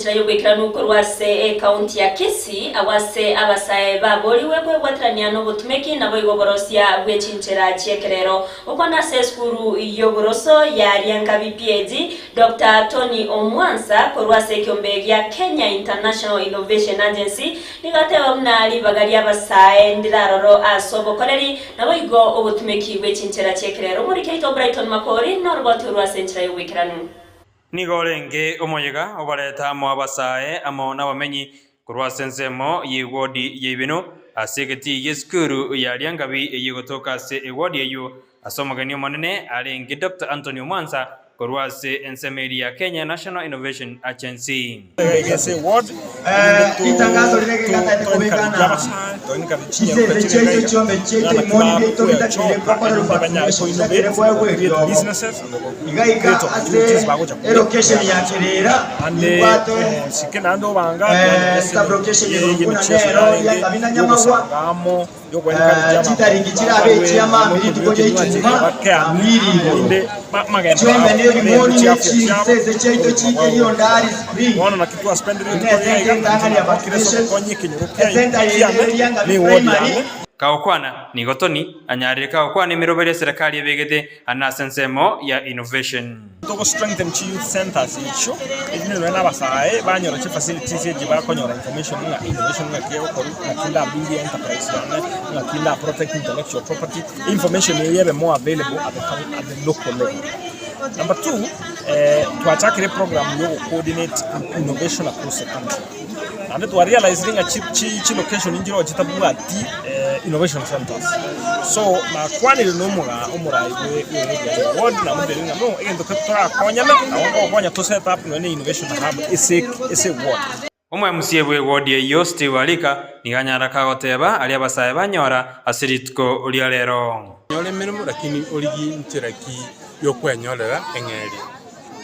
Enchera y'oboikeranu korwa ase ekaunti ya Kisii, agwo ase abasae baborigwe kwebwaterania nobotumeki naboigo oborosia bwe chinchera chi'ekerero. Gokwana ase esukuru y'oboroso ya Riankabi PAG, Doctor Tony Omwansa korwa ase ekiombe gia Kenya International Innovation Agency nigo ateba buna ribaga ri'abasae ndiraroro ase obokoreri naboigo obotumeki bwe chinchera chi'ekerero. Omoriki oito Brighton Makori noroboti orwo ase enchera y'oboikeranu. Nigo orenge omoyega obareta amo abasae amo nabamenyi korwa ase ensemo y'ewodi y'Ibeno ase egetii gi'esukuru ya Riangabi eyio egotoka ase ewodi eyio ase omogeni omonene arenge Doctor Anthony Omwansa korwa ase ensemo eria ya Kenya National Innovation Agency. Ritangaso rire rigatete kobekana chisese chiaito chiombe chiaito ebimoni biaito bitakeire gokorerwa vaccination bitakeire koegwa eriogo. Iga iga ase elocation ya Kerera nimbwate sub-location igoro buna nero ya Kabina Nyamagwa chitariki chirabe echiamambia rituko ria Ichuma mambia igoro. Chiombe na ebimoni ne chisese chiaito chiike Riondari Spring buna esenta entang'ani ya vaccination, esenta yende ere Riangabi Primary. Kagokwana, nigo Tony anyarire kagokwana emeroberi eserekari ebegete ane ase ensemo ya innovation. Togo strengthen chi youth centers echio erinde nonya na abasae banyora chi facilities echi bakonyora information ng'a innovation ng'aki egokorwa, ng'aki nda build enterprise yane, ng'aki nda protect intellectual property, information eyio ebe more available at the coun at the local level. Number two, twachakire eprogram ya ogo coordinate innovation across the country. Naende twa realizire ng'a chi chi chilocation nchiroo chitabwati innovation centers. So nakwanire na omoga omorai bwe bwe area ward namotebirie ng'a no egento keri torakonyane nabo nkogokonya to set up nonya na innovation hub ase ase eward. Omoemusie bw'eward eyio Steve Alika nigo anyara kagoteba aria abasae banyora ase rituko ria rero. Nyora emeremo lakini origie nchera ki yokwenyorera eng'eria.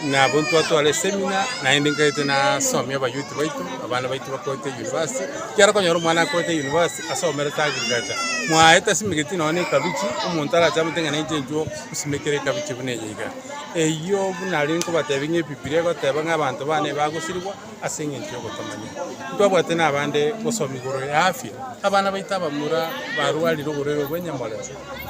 Nabo ntwatwara esemina, naende nkaete nasomia abayouth baito, abana baito bakoete university, ekiagera okonyora omwana akoete university asomerete agriculture, mwaye tasimegeti nonye na ekabichi, omonto arache amote ng'a nainche inchuo osimekere ekabichi buna eye iga. Eyio buna aria nkobatebia ng'a ebibiria egoteba ng'a abanto bane bagosirigwa ase eng'encho yogotamanya. Ntwabwate na abande gosoma igoro ya afya, abana baito abamura barwarire oborwaire obwa enyamorero,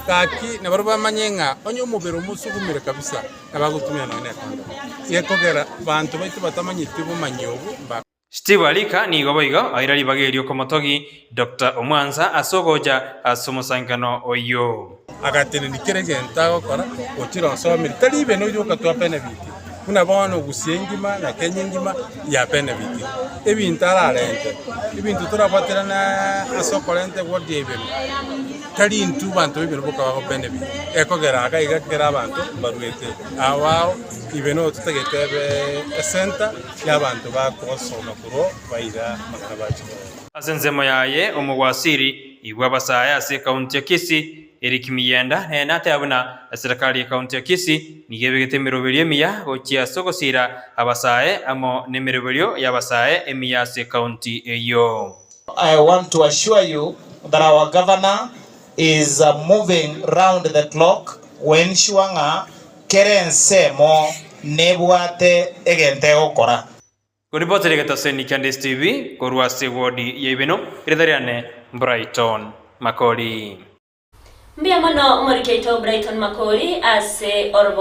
gaki nabarabwo bamanye ng'a onye omobere omosugumire kabisa, Abagotumia nonya nekonda gekogera banto baito batamanyeti obomanyi obo mba. Steve Alika nigo boigo aira ribaga erio komotogi Doctor Omwansa ase ogocha ase omosankano oyio. Agatenenia kera egento agokora, gochira osomire, tari ibe noyo okatwa benefit, buna bono Gusii engima na Kenya engima ya benefit. Ebinto ararente, ebinto torabwaterane ase okorenta eward ya ibere. Tari intwe abanto b'ebinyoro boka bago benefit, ekogera iga iga kera abanto mbaruete ao ao, ibe noyo totagete ebe ecenter y'abanto bagosoma korwa baira amang'ana bachia korora. Ase ensemo yaye omogwasiri igwa abasae ase ekaunti ya Kisii, Eric Miyenda, nere nateba buna eserekari y'ekaunti ya Kisii nigo ebegete emeroberio emiya gochia ase ogosira abasae amo nemeroberio y'abasae emiya ase ekaunti eyio. I want to assure you that our governor is moving round the clock go ensure ng'a kera ensemo nebwate egento egokora. Koripotera egetaseni kia Ndisi TV korwa ase ewodi ya Ibeno, erieta riane Brighton Makori. Mbuya mono omoriki oito Brighton Makori ase orobo.